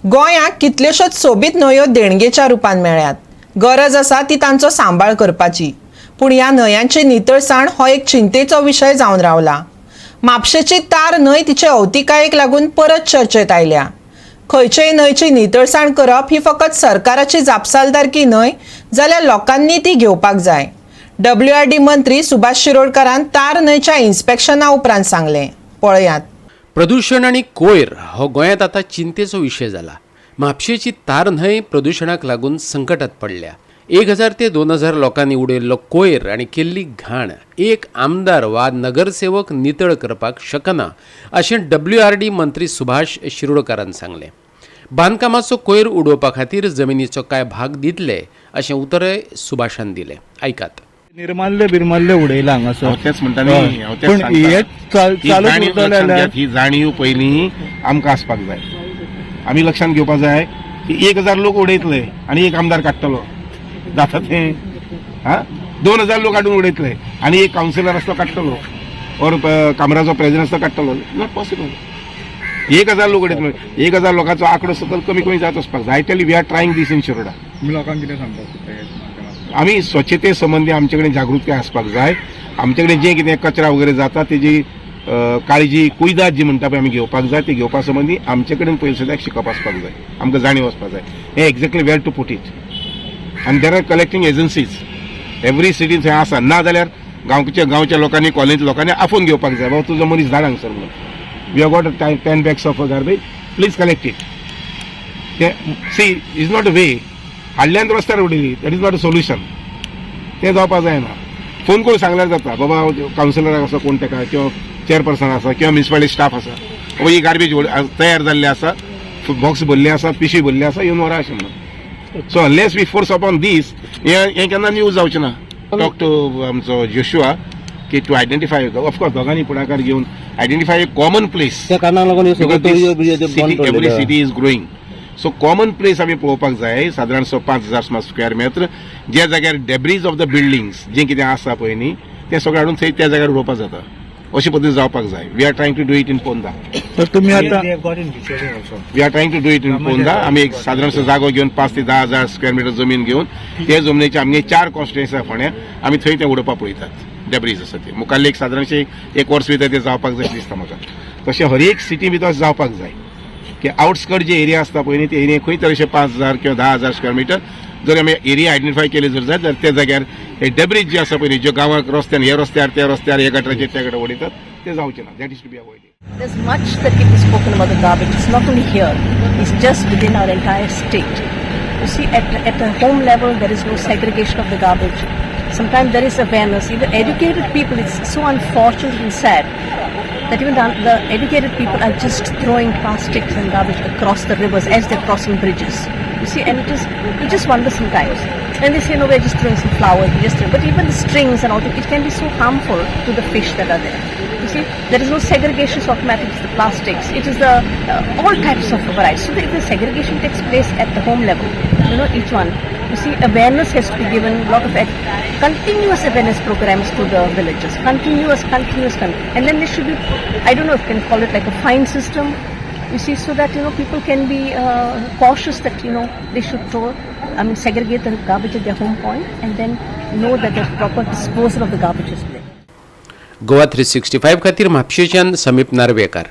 गोंयाक कितल्योश्योच सोबीत न्हंयो देणगेच्या रुपान मेळ्ळ्यात. गरज आसा ती तांचो सांबाळ करपाची. पूण ह्या न्हंयांची नितळसाण हो एक चिंतेचो विशय जावन रावला. म्हापशेची तार न्हंय तिचे अवतिकायेक लागून परत चर्चेत आयल्या. खंयचेय न्हंयची नितळसाण करप ही फकत सरकाराची जापसालदारकी न्हय, जाल्यार लोकांनी ती घेवपाक जाय, डब्ल्यूआरडी मंत्री सुभाष शिरोडकारान तार न्हंयच्या इन्स्पेक्शना उपरांत सांगलें. पळयात. प्रदूशण आनी कोयर हो गोंयांत आतां चिंतेचो विशय जाला. म्हापशेची तार न्हंय प्रदुशणाक लागून संकटात पडल्या. 1000 ते 2000 लोकांनी उडयल्लो कोयर आनी केल्ली घाण एक आमदार वा नगरसेवक नितळ करपाक शकना, अशें डब्ल्यूआरडी मंत्री सुभाष शिरोडकारान सांगलें. बांदकामाचो कोयर उडोवपा खातीर जमिनीचो कांय भाग दितले, अशें उतरय सुभाषान दिलें. आयकात. निर्माल्य बिर्माल्य उडयला हांगासर. हांव तेच म्हणटा न्ही, हांव तेच पण सांगता. हे ही चालूच जाणीव उरतलें लक्षांत जाल्यार घेयात, ही जाणीव पयलीं आमकां आसपाक जाय. आमी लक्षांत घेवपाक जाय की 1000 लोक उडयतले आनी एक आमदार काडटलो, जाता तें? हा, 2000 लोक हाडून उडयतले आनी एक कावन्सिलर आसतो काडटलो ऑर कामराचो प्रेसिडेंट आसतो काडटलो? Not possible. 1000 लोक उडयतले, 1000 लोकांचो आंकडो सकयल कमी कमी जात वचपाक जाय. I tell, we are trying this in Shiroda. तुम्ही लोकांक कितें सांगपाक सोदता ह्या माध्यमांतल्यान? आमी स्वच्छते संबंदी आमचे कडेन जागृताय आसपाक जाय. आमचे कडेन जें कितें कचरा वगैरे जाता, तेजी काळजी, कुयदाद जी म्हणटा पळय, आमी घेवपाक जाय. ती घेवपा संबंदी आमचे कडेन पयलीं सद्याक शिकप आसपाक जाय, आमकां जाणीव आसपाक जाय हें exactly where to put it. आनी there are collecting agencies every सिटीन थंय आसा. ना जाल्यार गांवच्या लोकांनी, कॉलनीच्या लोकांनी आफोवन घेवपाक जाय, बाबा, तुजो मनीस धाड हांगसर म्हणून, we have got 10 bags of garbage, please collect it. ते see, is not a way. हाडल्यान रस्त्यार उडयली, that is not a solution. तें जावपाक जायना. फोन करून सांगल्यार जाता, बाबा, कावन्सिलर आसा कोण तेका, किंवा चेअरपर्सन आसा किंवा म्युनिसिपालिटी स्टाफ आसा, बाबा, ही गार्बेज तयार जाल्ली आसा, बॉक्स भरले आसा, पिशवी भरली आसा, येवन व्हरा अशें म्हणून. So unless we force upon this, हें केन्ना न्यूज जावचें ना. टॉक टू आमचो जोशुआ की टू आयडेंटिफाय, ऑफकोर्स दोगांनी फुडाकार घेवन आयडेंटिफाय ए कॉमन प्लेस. त्या कारणाक लागून हे सगळं तळयो बिळयो ते बंद एवरी पडलेले. City is growing, so common place आमी पळोवपाक जाय. सादारणसो 5000 सुमार स्क्वेअर मेत्र, ज्या जाग्यार डेब्रीज ऑफ the buildings जें कितें आसा पळय न्ही, तें सगळें हाडून थंय त्या जाग्यार उडोवपाक जाता, अशे पद्दतीन जावपाक जाय. We are trying to do it in Ponda. तर तुम्ही आता They have got in Bicholim also. We are trying to do it in Ponda. आमी एक सादारणसो जागो घेवन, 5 ते 10 हजार स्क्वेअर मिटर जमीन घेवन, ते जमनीचे आमगे चार कॉन्स्टिट्युएन्सी आसा फोंड्या, आमी थंय ते उडोवपाक पळयतात डेब्रीज आसा ते. मुखाल्ले एक सादारणशे एक वर्स भितर ते जावपाक जाय अशें दिसता म्हाका. तशें हर एक सिटी भितर जावपाक जाय की आउटस्कर्ट जे एरिया आसता पळय न्ही, ते एरिया खंय तर अशे 5000 किंवा 10,000 स्क्वेअर मिटर जर आमी एरिया आयडेंटिफाय केले जर जायत जाल्यार, त्या जाग्यार हे डेब्रीज जे आसा पळय न्ही, ज्यो गांवाक रस्त्यान, हे रस्त्यार, त्या रस्त्यार, हे गटराचेर, त्या गटर उडयतात, ते जावचे ना. That is to be avoided. There's much that can be spoken about the garbage. It's not only here, it's just within our entire state. You see, at the home level, there is no segregation of the garbage. Sometimes there is awareness. Even educated people, it's so unfortunate and sad that even the educated people are just throwing plastics and garbage across the rivers as they're crossing bridges. You see, and it is, you just wonder sometimes. And they say, "No, we're just throwing some flowers, we just throw." But even the strings and all that, it can be so harmful to the fish that are there. You see, there is no segregation, so automatically it's the plastics. It is the all types of varieties. So if the segregation takes place at the home level, each one, you see, awareness has to be given, lot of continuous awareness programs to the villagers, continuous, continuous, and then there should be, I don't know if you can call it like a fine system, you see, so that people can be cautious that they should throw, I mean, segregate the garbage at their home point, and then know that the proper disposal of the garbage is there. Goa 365 खातीर म्हापशेच्यान समीप नार्वेकार.